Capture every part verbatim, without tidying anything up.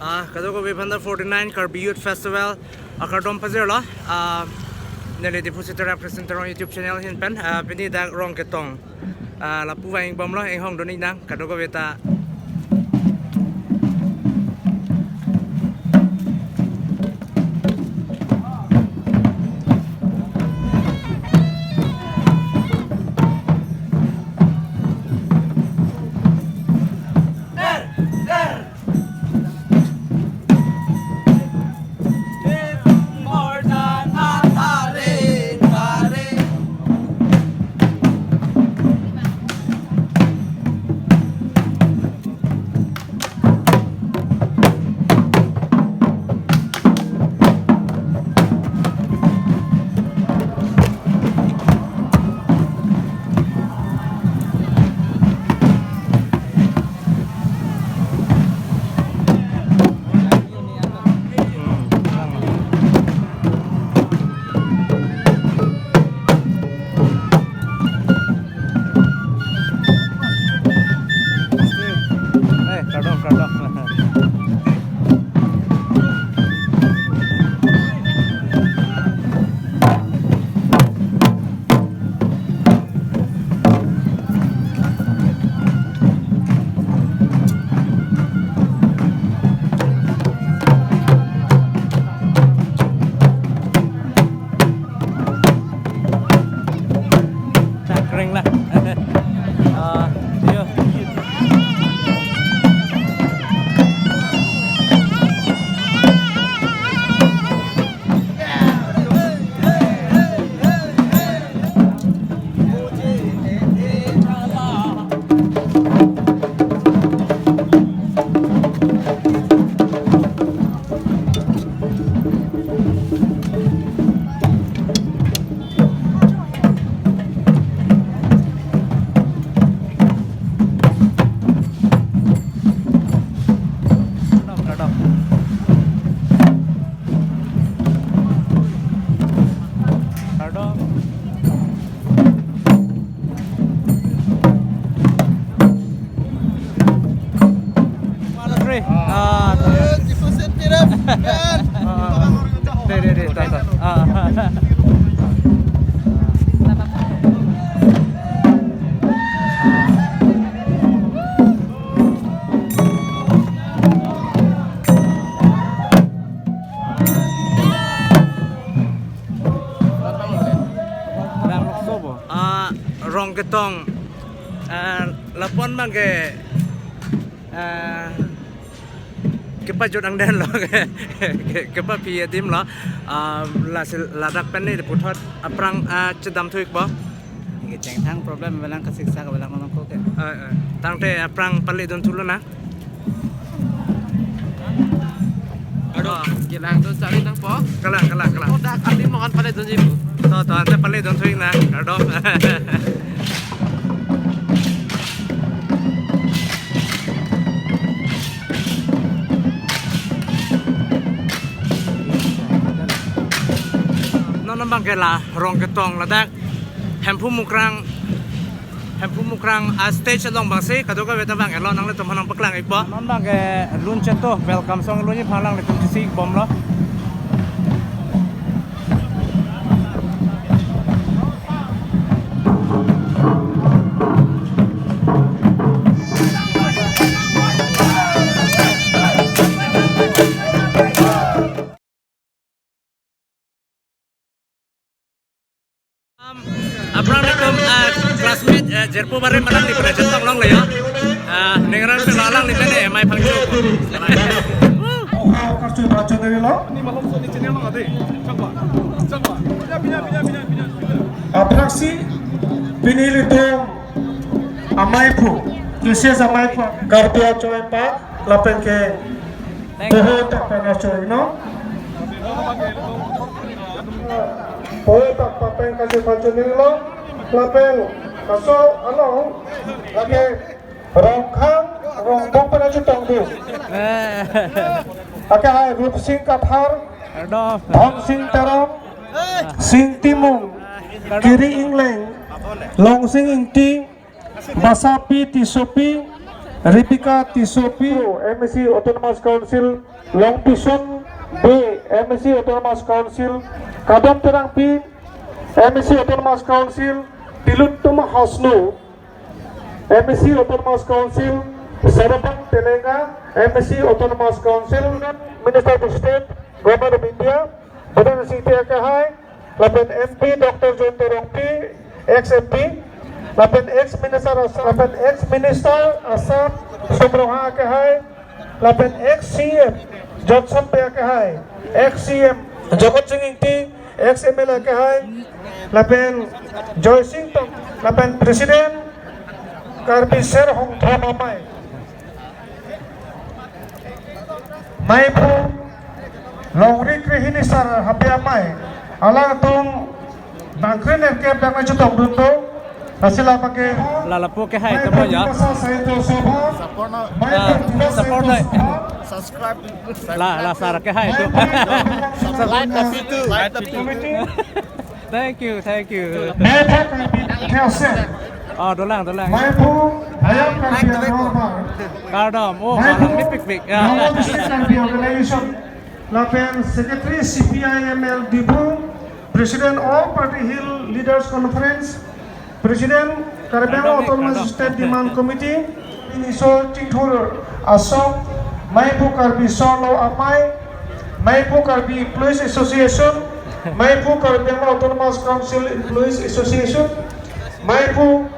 Ah, kadokave aphanta forty-nine Karbi Youth Festival akardom pajirlo. Ah, neli Diphu City Rep Christian Teron YouTube channel ahin pen, ah, pini dak Rongketong, ah, lapu vang bomlo, inghong dun-ik nang kadokave ta. Eh, kardom, kardom. Kring lah. Ah, yo. Kardom. Malatri. Ah, Diphu City Rep, kan? Ah, ah. Deh, deh, deh, tuh, tuh. Ah. Ah, Rongketong. Ah, lapu-an abang ke, ah, kepajut angdeng lo, ke, ke, kepaphi adim lo. Ah, lasi ladak pen neli puthot aphrang, ah, chedamthu-ikpo. Kechengthang problem avelang, kasiksak avelang nangkok ke. Eh, eh. Tangte aphrang paledunthu lonang. Aduh, oh. Kelang tu cari nangpo. Kalang, kalang, kalang. Oh, dak adim lo-an paledunji pu. To, to, ante paledunthu-ik nang. Kardom. Non abang ke la Rongketong ladak Hemphu Mukrang, Hemphu Mukrang a-stage along abangsi kadokave ta vang-etlo, nanglitum aphan nangpaklang-ikpo. Non abang ke lun chetong, welcome song lunji aphan nanglitum chesi-ik bomlo. Um, aphrang nelitum, uh, classmate, uh, jirpo barim alangli pura chetong longle yo. Uh, ningran pilo alangli mene mai phangcho. Oha, karchu bacho deri lo. Aphrangsi pini ilitum amaiphu, K C S amaiphu, Karbi Anchot Park, lapen ke Thank you. Poho tak pen acho, no? Poho tak papen kasi pacho nilo, lapen kaso along, lake Rongkhang, Rongbong pen acho tong du. Eh. Lake hai Rupsing Kathar, Ardom. Dhonsing Teron, Sing Timung, Kiri Ingleng, Longsing Ingti, Basapi Tissopi, Rebecca Tissopi, M A C Autonomous Council, Longpison Bey, M A C Autonomous Council, Kadom Terangpi, M A C Autonomous Council, Tilottama Hasnu, M A C Autonomous Council, Sarabang Telenga, M A C Autonomous Council, Minister of State, Government of India, Bhupen Singh Akehai, lapen M P Doctor Jayanta Rongpi, ex M P, lapen ex Minister Assam, lapen ex Minister Assam Somron Akehai, lapen ex C M Johnson Bey Akehai, ex C M Jagat Singh Ingti, ex M L A Akehai, lapen Joysing Tong, lapen President Karbi Ser Hongthom Amei. Maiphu Longri Krehini Sar Habe Amei, alangtum nangkrenerkep dang nangchetongdun do, lasi la abangke la lapu ke hai tamo ya. Sahitya Sabha, Maiphu Divas Sahitya Sabha, subscribe. La la sar ke hai tu. Like the video. Like the video. Thank you, thank you. Maiphu Karbi Athelsel. Oh, dolang, dolang. Maiphu Hayam Karbi Anglong Bar. Kardom, oh, Maiphu Karbi pikpik. Ya. Nagaon District Karbi Organization. Lapen Secretary C P I M L Diphu, President All Party Hill Leaders Conference, President Karbi Anglong Autonomous State Demand Committee, Minister Chingthur Asong, Maiphu Karbi Solo Amei, Maiphu Karbi Employees Association, Maiphu Karbi Anglong Autonomous Council Employees Association, Maiphu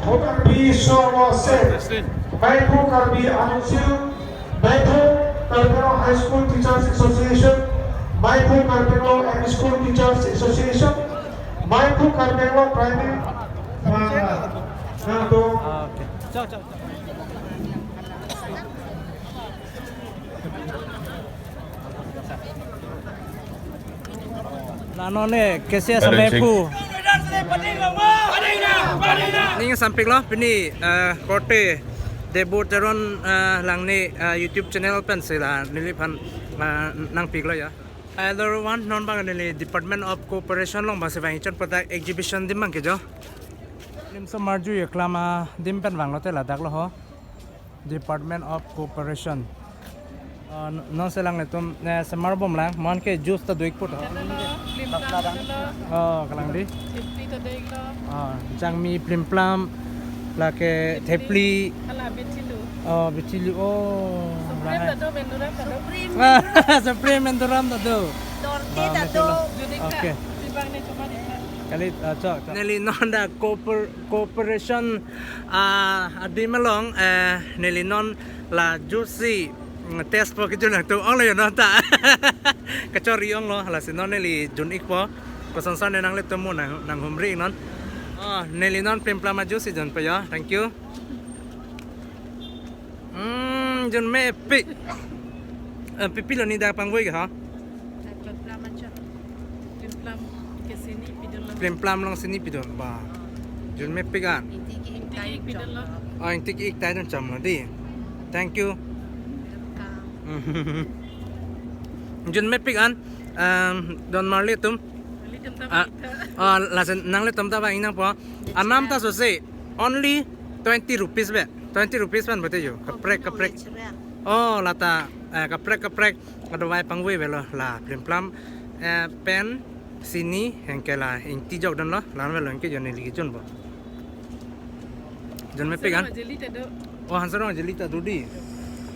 Karbi Solo Sel, Maiphu Karbi Ansil, Maiphu Karbi Anglong High School Teachers Association, Maiphu Karbi Anglong M E School Teachers Association, Maiphu Karbi Anglong Primary. Ah, okay. Chao, chao, chao. La non ne K C S Maiphu. Ning sampik lo pini, eh, korte Debo Teron, eh, alangli, eh, YouTube channel pensi la neliphan, eh, nangpiklo ya. Hello everyone, non abang neli Department of Cooperation along abangsi vang ichon padak exhibition adim abang ke jo. Lim so marju ya klama adim pen vanglote ladak lo ho. Department of Cooperation. Ah, n-, non si alanglitum, eh, semar bom lang, mo-an ke juice ta do-ik pu to. Plimplam dolo. Oh, kalang di. Thepli ta do-iklo. Ah, jangmi, plimplam, lake thepli. Hala bithili. Oh, bithili. Oh, Supreme lahai. Ta do, Menduram ta do. Supreme, Menduram ta do. Dorti ta do. Judik ta. Okay. Pi abang ne cuma di ta. Kali, ah, chok, chok. Neli non dak cooper-, cooperation, ah, adim along, eh, neli non la juice si, mm, test po kejun nangtum onglo yo non ta. Kachori onglo, lasi non neli jun-ikpo. Kosonson ne nanglitum mo nang, nanghumri non. Oh, neli non plimplam ajuice si junpo yo. Thank you. Hmm, junmepik. Eh, pipilo ne dak pangvoi ke ha? Plimplam aja. Plimplam ke sini pidolo. Plimplam along sini pidolo. Ba. Junmepik an. Ingti ke-ik ta-ik pidolo. Oh, ingti ke-ik ta-ik chomlo di. Thank you. Welcome. Junmepik an. Em, don marli atum. Marli atum ta. Ah, oh, lason nanglitum ta vang-ik nangpo. Anam ta sose. Only twenty rupees be. Twenty rupees pen bete yo. Kaprek, kaprek. Oh, lata, eh, kaprek, kaprek. Kadovai pangvoi avelo la plimplam, eh, pen, sini, anke la ingti jok dunlo, la-an avelo anke jo neli kejunpo. Junmepik an. Hanserong ajeli ta do. Oh, hanserong ajeli ta do di.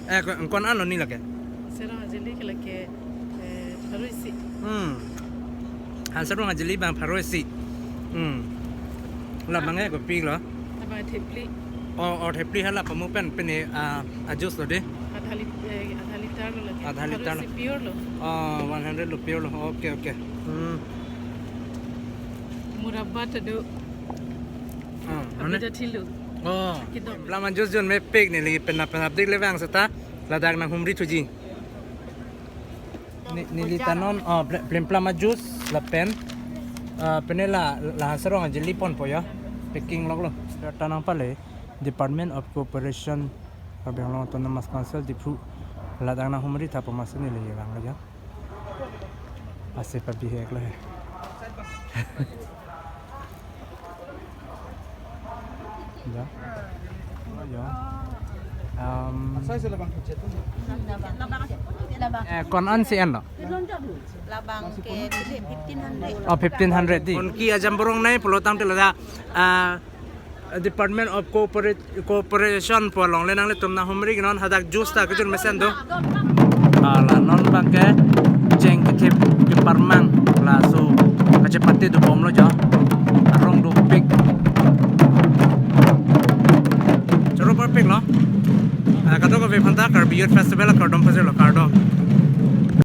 Eh, ko-, ko-an anlo ne lake? Hanserong ajeli ke lake, eh, pharo isi. Hmm. Hanserong ajeli abang pharo isi. Hmm. La abang ke kopilo? Abang thepli. Oh, oh, thepli hala pamu pen pini, ah, ajuice lo di. Adha lit-, eh, adha liter lo lake. Adha liter lo. Pharo isi pure lo. Oh, one hundred lo pure lo. Okay, okay. Hmm. Murabba ta do. Ah, mane? Abida thilo. Oh. Kedok. Plimplam ajuice junmepik neli pen na pen update le vang seta ladak nanghumri thuji. Ne-, neli ta non, oh, plim-, plimplam ajuice lapen, ah, pini la, la hanserong ajeli ponpo yo. Packing loklo. Ta nangpale Department of Cooperation, Karbi Anglong Autonomous Council, Diphu. Ladak nanghumri tha pu amatsi neli vanglo yo. Ase pabihek lo he. Ya. Ya. Um, eh, ko-an si enlo? Labang ke fifteen hundred. Oh, fifteen hundred di. Konki ajam borong nai pulo tangte ladak, ah, Department of Cooperate-, Cooperation pu along le nanglitum nanghumri non, hadak juice ta kejun mesen do. Ah, la non abang ke cheng kethip keparmang laso kachepate dobomlo jo. Arong dopik. Choro parpiklo. Ah, kadokave aphanta Karbi Youth Festival akardom pajirlo, kardom.